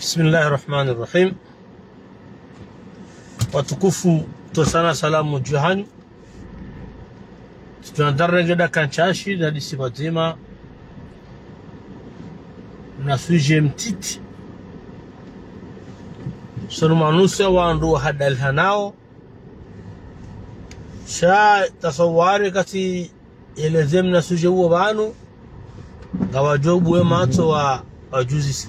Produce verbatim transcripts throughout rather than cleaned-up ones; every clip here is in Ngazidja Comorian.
بسم الله الرحمن الرحيم. Watukufu, ntsotsana salamu dju hanyu. Tsutsandza renge dakika ntsashi na disiba dzima na sujet mtiti. Sonu manusu ya wandru wahadalihanao. Sha tasawari kati elezem na sujet uwo pvanu, ngawadjo buwe matso wa, wadjuzise.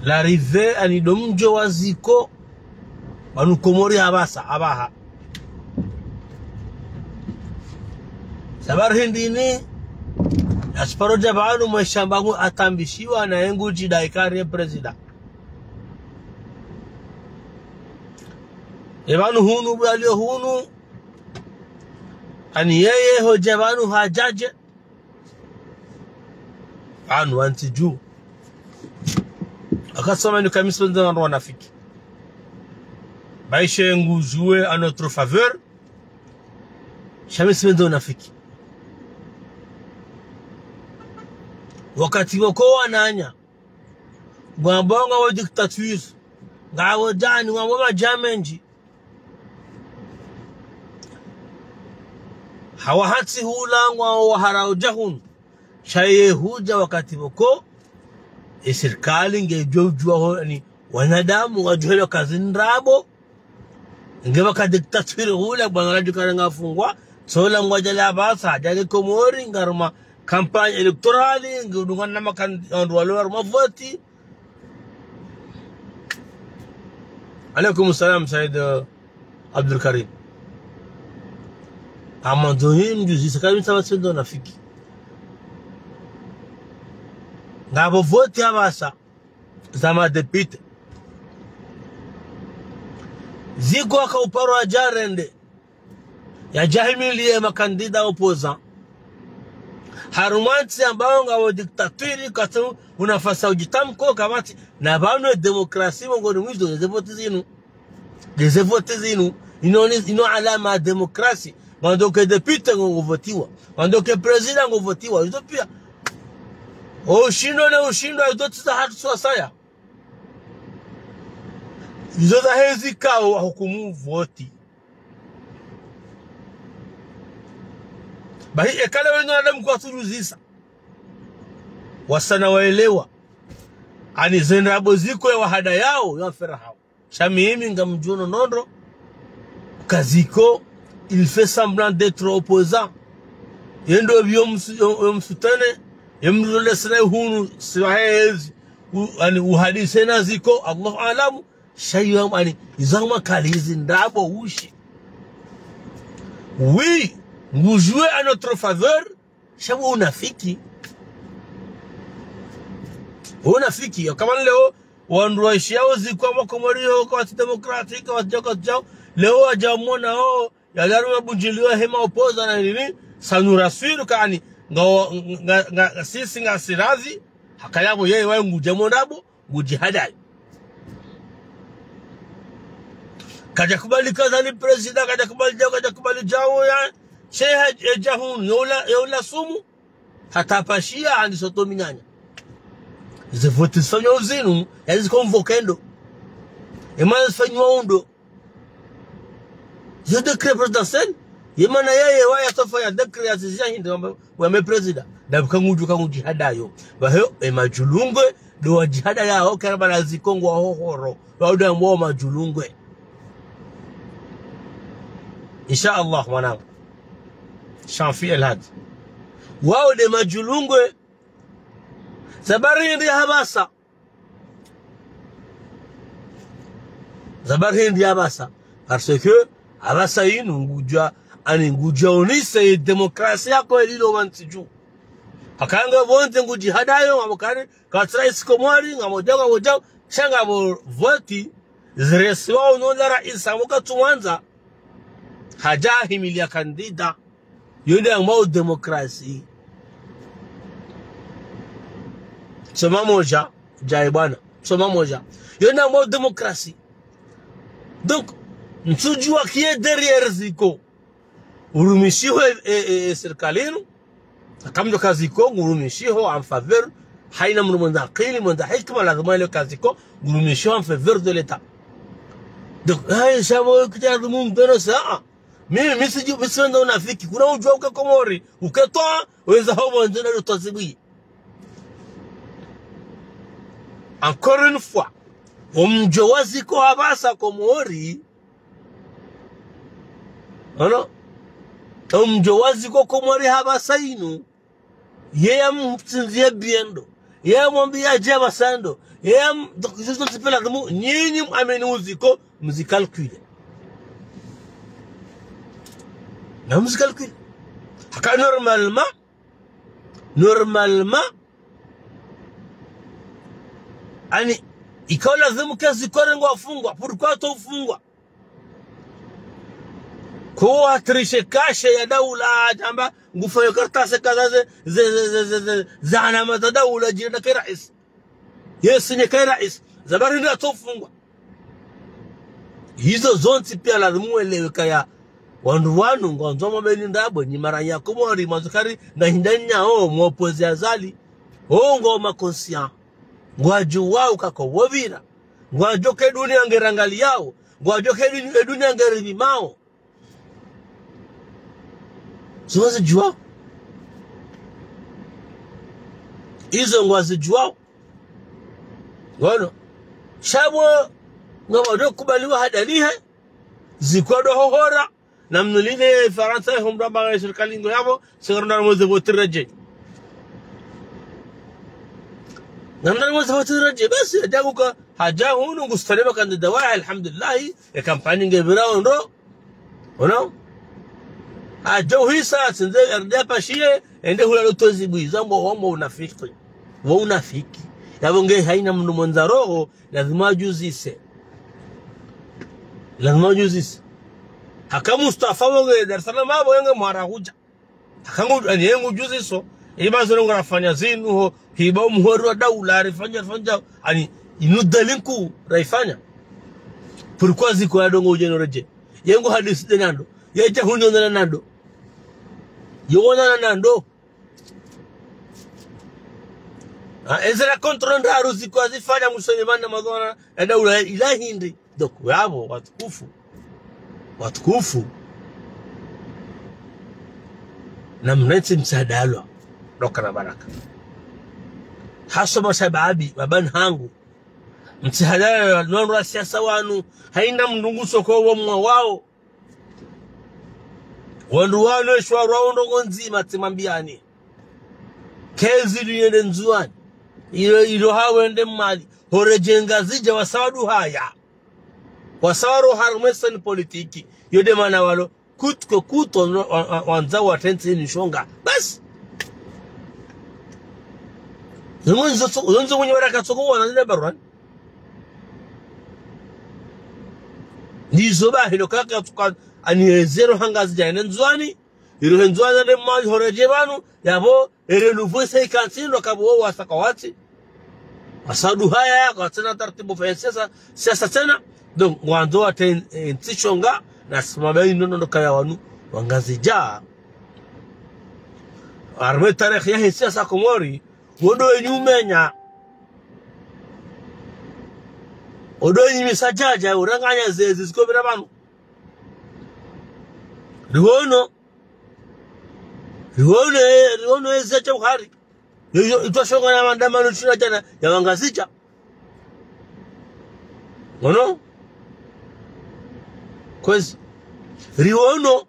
L'arrivée ani ndo mdjo wa Ziko, pvanu Komori apvasa, apvaha. Sababu hindri ni, asiparo dja pvanu mweshamba ngu atambishiwa na ye ngudji daikari ye président. E pvanu hunu, bwalio hunu, ani yeye hodja pvanu hadjadje. Pvanu wantsi dju. Akasoma ni kamisa nza wandru wanafiki. Baishe ngu jouer à notre faveur. Sha mi sipvendza unafiki. Wakati woko wananya, ngwambao ngawo dictature, ngawo djani, ngwambao madjamendji. Hawa hatsi hula ngwawo wahara udja hunu. Sha ye hudja wakati woko, e sirikali ngedjo udjuwa ho, ani, wanadamu wadjuhelwa kazi ndrabo. Nge pvaka dictature hula, bwana ladju kare ngafungwa, tsola ngwadjale apvasa, djale Komori, ngaruma campagne électorale, ngudungana na makan-, wandru walo haruma voti. Alaikum salam, Said, eh, Abdul Karim. Amandzo hindru zisa kamisa wasendo nafiki. Ngapvo voti apvasa za madéputé. Ziko aka uparo adjarende. Yadjahimiliye makandida opposant. Harumwa ntsi ambao ngawo dictature katsu unafasi udjitamko kapvatsi na pvanu e démocratie mongoni mwizo ze voti zinu. Ze voti zinu. Inu ni, inu alama ya démocratie. Pvandru ke député ngo, ngovotiwa. Pvandru ke président ngovotiwa. Izo pia. O ushindo ne ushindo, izo tsi za hatru swasaya. Izo za hezi kao wahukumu voti. Bahi ekale wenu wanadamu kwatsu djuzisa. Wasaya waelewa. Ani ze ndrabo Ziko ya wahadayao ya fera hao. Sha mimi ngamdjuo no nondo. Ka Ziko, il fait semblant d'être opposant. Yendo pvi yo msu-, yo, yo msoutenir, ye mrole sina hunu, siwa hezi. U-, ani uhadisi na Ziko, Allahu alamu. Sha yo, ani, izo hama kali izi ndrabo ushi. Oui, ngu jouer à notre faveur, sha wo unafiki. Wo unafiki, ya kama leo, wandru waishiyao Ziko wa Komori yo, kwatsi démocratique, kwatsi djao, kwatsi djao. Leo wadja mwona o, ya daru mabundjiliwa hema opposant na nini, ça nous rassure kani, nga, nga, nga, nga, sisi ngasi radhi, haka yapvo yeye waye ngudja mwondrabo, ngudjihadayi. Kadja kubali Azali président, kadja kubali djao, kadja kubali djao ya, she ha-, edja hunu, yola, yola sumu, hata pashia handi soto minyanya. Ze voti zifanywa uzinu, yazi convoquer ndo. Ema zifanywa undo. Yo décret présidentiel, yemana yeye waya sofa ya décret ya sisi ya hindri wame, wame président. Dabu kangudju kangudjihadayo. Baheyo, e madjulungwe, ndo wadjihadayao, kera bala Ziko ngwa hohoro. Wao nde ambao madjulungwe. Insha Allah, mwanangu. Shanfi Elhad. Wao nde madjulungwe. Sababu hindri hapvasa. Sababu hindri hapvasa. Parce que, hapvasa inu ngudja, ani ngudja onise ye démocratie ya kweli lo wantsi dju. Haka nge pvondze ngudjihadayo, ngapvo kari, katsi raisi Komori, ngapvo djao, ngapvo djao, sha ngapvo voti, ziresiwa unola raisi, ngapvo katsu wandza, hadja himiliya kandida. Yo nde ambao démocratie. Soma moja, djaye bwana. Soma moja. Yo nde ambao démocratie. Donc, ntsudjuwa qui est derrière Ziko. Urumishiwe, e, e, e, sirikali inu. Haka mdjo ka Ziko, ngurumishiho en faveur, haina mndru mwendza akili, mwendza hikima, lazima yelewe ka Ziko, ngurumishiho en faveur de l'État. Donc, hayi, sha pvo kudja mndru mdono sa, ah. Mimi, mi tsidju, mi tsirenda unafiki, kuna udjuwa uka Komori, uke towa, wendza ho mwendze na lutwa zibwi. Encore une fois, omdjo wa Ziko hapvasa Komori, ono, omdjo wa Ziko Komori hapvasa inu, yeye amtsindziye biendo, yeye amwambiye adje hapvasa ndo, yeye am-, donc, izo zontsi pia lazimu, nyinyi mwamini u Ziko, mzi calculer. Na mzi calculer. Haka normalement, normalement, ani, ikao lazimu ke Ziko rengwa fungwa, pourquoi to fungwa? Ko hatrishe kashe ya daula, hamba ngufanyo kartasi kadha ze, ze, ze, za alama za daula, djina na ke rais. Yesi ne ke rais. Za bari nda to fungwa. Izo zontsi pia lazimu welewe kaya wandru wanu, ngwandzo mabeni ndrabo, nyi mara ya Komori, mazukari, na hindanya o, mwopozi Azali. O, ngo ma conscient. Ngwadjuwao kako wopvira. Ngwadjuwa ke dunia ngerangaliyao. Ngwadjuwa ke duni-, e dunia ngerimimao. Zo ngwazidjuwao. Izo ngwazidjuwao. Ngono. Sha pvo, ngapvadjo kubaliwa hadalihe. Ziko ndo hohora. Na mnulile Farantsa, ho mramba ya sirikali ngo yapvo, singaro ndani mweze voti redje. Ngamndani mweze voti redje, basi, hadja huka, hadja hunu, ngustalema kandida wahe, alhamdulillahi, e kampani ngepvirao ndro. Ono? Hadja uhisa, tsindze, yarudi hapvashiye, ende hula lutwa zibwi, zambo wambo unafiki. Wo unafiki. Yapvo nge haina mndru mwendza roho, lazima adjuzise. Lazima adjuzise. Haka Mustafa wo nge Dar es Salaam apvo yenge mwara hudja. Haka ngu, ani yengu djuziso. Iba zinu ngarafanya zinu ho. Hiba umuhori wa daula, rifanya, rifanya. Ani, inu dalili nkuu, raifanya. Pourquoi Ziko ya dongo udjeno redje? Yengu hadisi de nando. Yedja hunyo na nando. Yo wona na nando. Ah, ezela contrôle ndraru Ziko azifanya musoni mana madhwana ya daula ila hindri. Donc, yapvo, watukufu. Watukufu. Na mnetsi msaada alwa. Ndoka na baraka. Haswa mashababi, babani hangu. Msaada alwa, nondo wa siasa wanu. Haina mndru nguso ko wo mwa wao. Wandru wanu eshwarwa ndrongo ndzima tsimwambiyani. Kezi liyende Ndzuwani. Ilo, ilo hawende Mwali. Horedje Ngazidja wasawa duhaya. Wasawa ro harumwa e scène politique. Yo de mana walo. Coûte que coûte, wa, wa, wa, wandza watrentsi ni shonga. Basi. Zongo nzo, zongo mwenye waraka tsoko wana zile barwani. Ndizo ba hilo kaka tsuka ani e zéro ha Ngazidja ene Ndzuwani. Ilo he Ndzuwani nde Mwali horedje pvanu, yapvo, ere luvu se ikantsi ndo kapvo wo wasaka watsi. Wasawa duhaya, kwatsina taratibu fa siasa, siasa tsena. Donc, ngwandzo watrentsi, eh, ntsi shonga, na simabeni nono ndo kaya wanu, wa Ngazidja. Harumwa e tarehi ya he siasa Komori, wo ndo wenyi umenya. Wo ndo wenyi misa djadja, uranganya zezi zikopvira pvanu. Riwono. Riwono, eh, riwono ezi ya Jauhari. Yo, yo, itwa shonga na maandamano shina djana ya wa Ngazidja. Ngono? Kwezi. Riwono.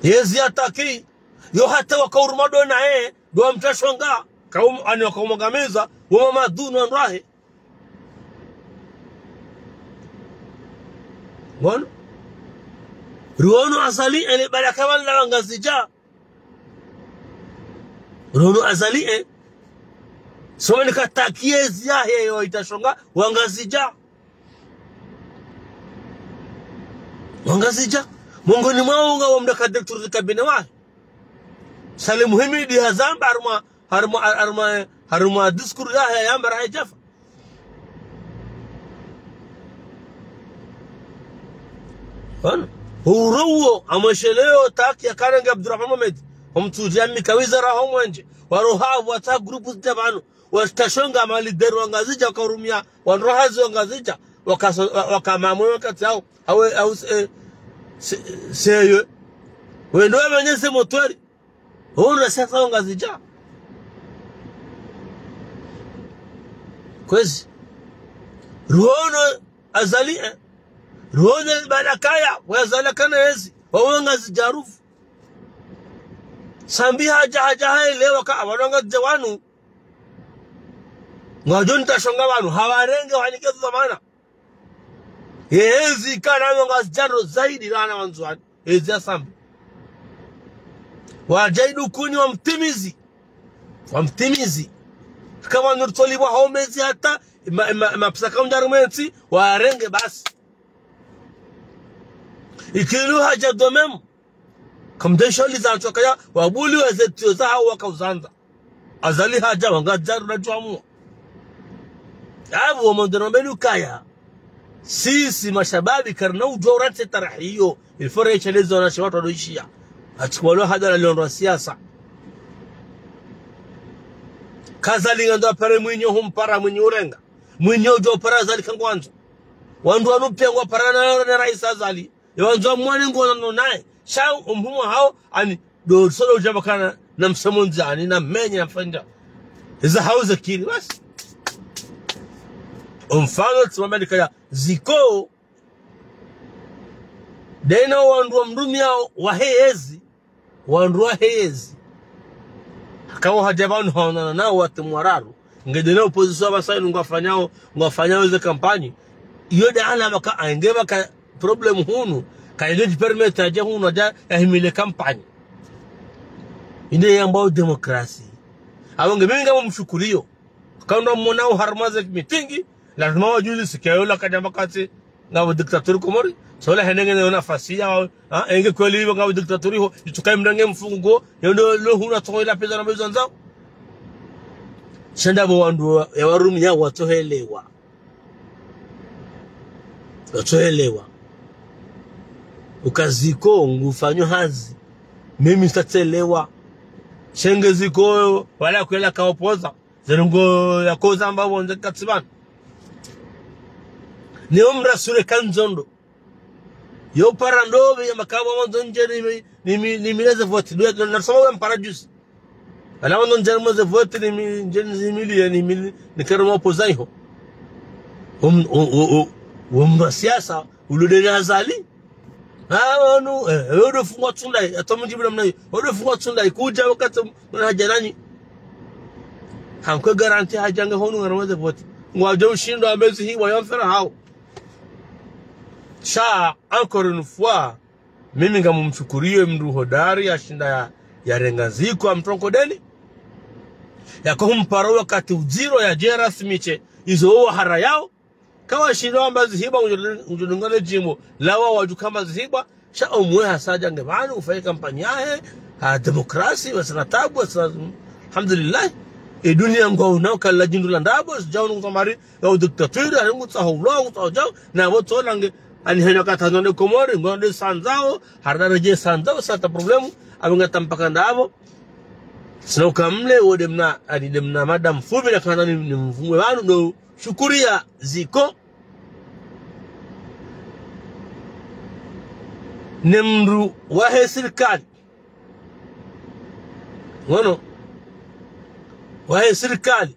Yezi ya taki. Yo hata wakauruma dona, eh. Dwa mtashonga. Kaum-, ani wakaumwangamiza. Wo mamadhunu wa ndrahe. Ngono? Riwono Azali, ele bala kama la wa Ngazidja. Riwono Azali, eh. Soma ni katakiezi yahe yo itashonga, wa Ngazidja. Wa Ngazidja. Mongoni mwawo nga wa mdaka directeur de cabinet wahe. Salim Himidi hazamba harumwa, harumwa, harumwa, harumwa discours yahe yamba rahe djafa. Hana. Urowo, amwesheleo taki ya karenge Abdurahman Mohamed. Omtsudji ya mika wizara ho mwenje. Waroha pvwatsa grupu zidja pvanu. Watashonga ma leader wa Ngazidja wakarumia. Wandru hazi wa Ngazidja. Wakaso-, wa-, wakamamwe wakati yao. Awe, au, eh, se-, seye. Wendo wamenye ze motweri. Hona sasa wa Ngazidja. Kwezi. Ruhono Azali, eh. Ruhono Balakaya. Wa Azali kana ezi. Wawe Ngazidja rufu. Sambi hadja, hadja haelewa ka, abalonga dze wanu. Ngwadjo nitashonga wanu, hawarenge wanike dhwamana. Yezi kana yo Ngazidja ro zaidi rana Wandzuwani. Yezi ya Sambi. Wadjaidu kuni wamtimizi. Wamtimizi. Kama nurtoliwa homezi hata, ma, ma, ma psaka mdjaru mwensi, warenge basi. Ikililwa hadja de même. Kamdesho li zandzo kaya, wabuli weze tiyo za hao wakauzandza. Azali hadja wa Ngazidja runa djwamu. Abu wa mondero mbeni ukaya. Sisi mashababi karina udjuwa urantsi tarahi iyo. Il faut récheleza na shewatu wadoishia. Atikwalo hadja la liondo wa siasa. Ka Azali ngandzo apare Mwinyi humpara Mwinyi urenga. Mwinyi udjo para Azali kangwandzo. Wandru wanu pia ngwaparana na raisi Azali. Yo wandzo mwane ngwanano naye. Sha omhumo hao, ani, do solo udja bakana, na msamondzani, na menye, na mfanya. Eza hao zakiri, basi. Omfano, tsimamba nikaya, Ziko, dena wandru wa mdrumia wa heyezi, wandru wa heyezi. Hakawo hadja pvanu haonana nao wate mwararu. Nge dena opposition apvasa inu ngwafanyao, ngwafanyao ze kampanyi. Iyo de ana baka, ainge baka problème hunu. Ka iyo dji permettre adje hunu adja yahimile kampanyi. Inde yambao demokrasi. Awo nge mimi ngam mshukuriyo. Kando mwonao harumwa ze mitingi, lazima wadjuzi sikia yola kadjamba katsi, ngapvo diktatori Komori, sola henenge ne nafasi ya, ha, enge kweli iwo ngapvo diktatori ho, itsukayi mndru nge mfungo, yondo lo huna toko ila pesa na mbezo ndzao. Sha ndapvo wandru ya warumia watsohelewa. Watsohelewa. Uka Ziko ngufanyo hazi. Mimi satselewa. Shenge Ziko wala kwela kaopoza. Ze ndrongo yakozamba pvondze katsi pvanu. Ni omrasure kanzondo. Yo para ndopvi ya makabo wandzo ndje ni mi-, ni mi-, ni mile ze voti. Nduwe, na, nasoma we mpara juzi. Ala wandzo ndje ni mile ze voti ni mi-, ndje ni mile, ni mile, ni kero mwa poza iho. Um, u, u, u, umra siasa, uludeni Azali. Ah, wanu, eh, wewe ndo fungwa tsundai, ata mdjibu namna hiyo. Wewe ndo fungwa tsundai, kudja wakati mna hadja nanyi. Hamkwe garanti hadja nge honu ngarumeze voti. Ngwadjo ushindwa ambezi hii, wayo mfera hao. Sha, encore une fois, mimi ngam mshukuriyo mndru hodari yashinda ya, yarenga Ziko amtronko deni. Yako humparo wakati udziro yadje rasmi she, izo owa hara yao. Kawashinda wamba zihiba, udjo-, udjodungane djimbo. Lawa wadjuka mba zihiba, sha omwe hasadja nge pvanu, ufaye kampanyi yahe, ha demokrasi, wasina tabu, wasina, alhamdulillah. E dunia ngwaonao kala djindru la ndrabo, sijao nungu tamari, ya udiktaturi, ya nungu tsaho ulo, nungu tsaho djao, na woto lange, ani hena kata nonde Komori, ngonde sandzao, harda redje sandzao, sata problemu, abenga tampaka ndrabo. Sina ukamle, wo demna, ani demna madame Fubi na kana ni, ni mvumwe pvanu, no, shukuriya Ziko. Ne mndru wahe sirikali. Ngono. Wahe sirikali.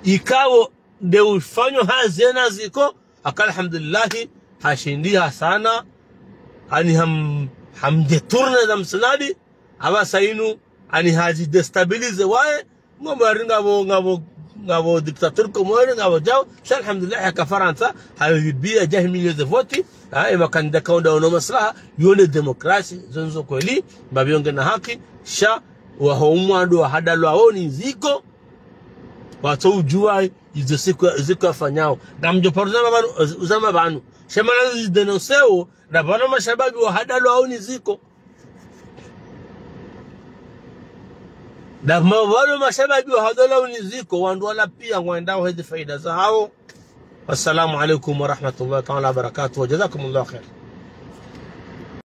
Ikao nde ufanyo hazi na Ziko. Aka alhamdulillahi. Hashindiha sana. Ani ham-, hamdetourne za msinadi. Apvasa inu. Ani hazi déstabiliser waye. Ngomba ari ngapvo, ngapvo, ngapvo diktatori Komori, ngapvo djao. Sha alhamdulillah, haka Farantsa, habibiya djahimiliyo ze voti. Ha, e makandida kaonda ono maslaha, yone demokrasi, zonzo kweli, mbapvi yonge na haki, sha, waho umwando, wahadalwa oni Ziko, watso udjuwa, izo Ziko, Ziko afanyao. Ngamdjo paro uzamba pvanu, uzamba pvanu. Sha mana zi dénoncer o, na pvanu mashababi wahadalwa oni Ziko. Na pvanu mashababi wahadalwa oni Ziko, wandru wala piya ngwendao hezi fayida zahao. Wassalamu alaikum warahmatullahi taala wabarakatuh. Wajazakumullahu khair.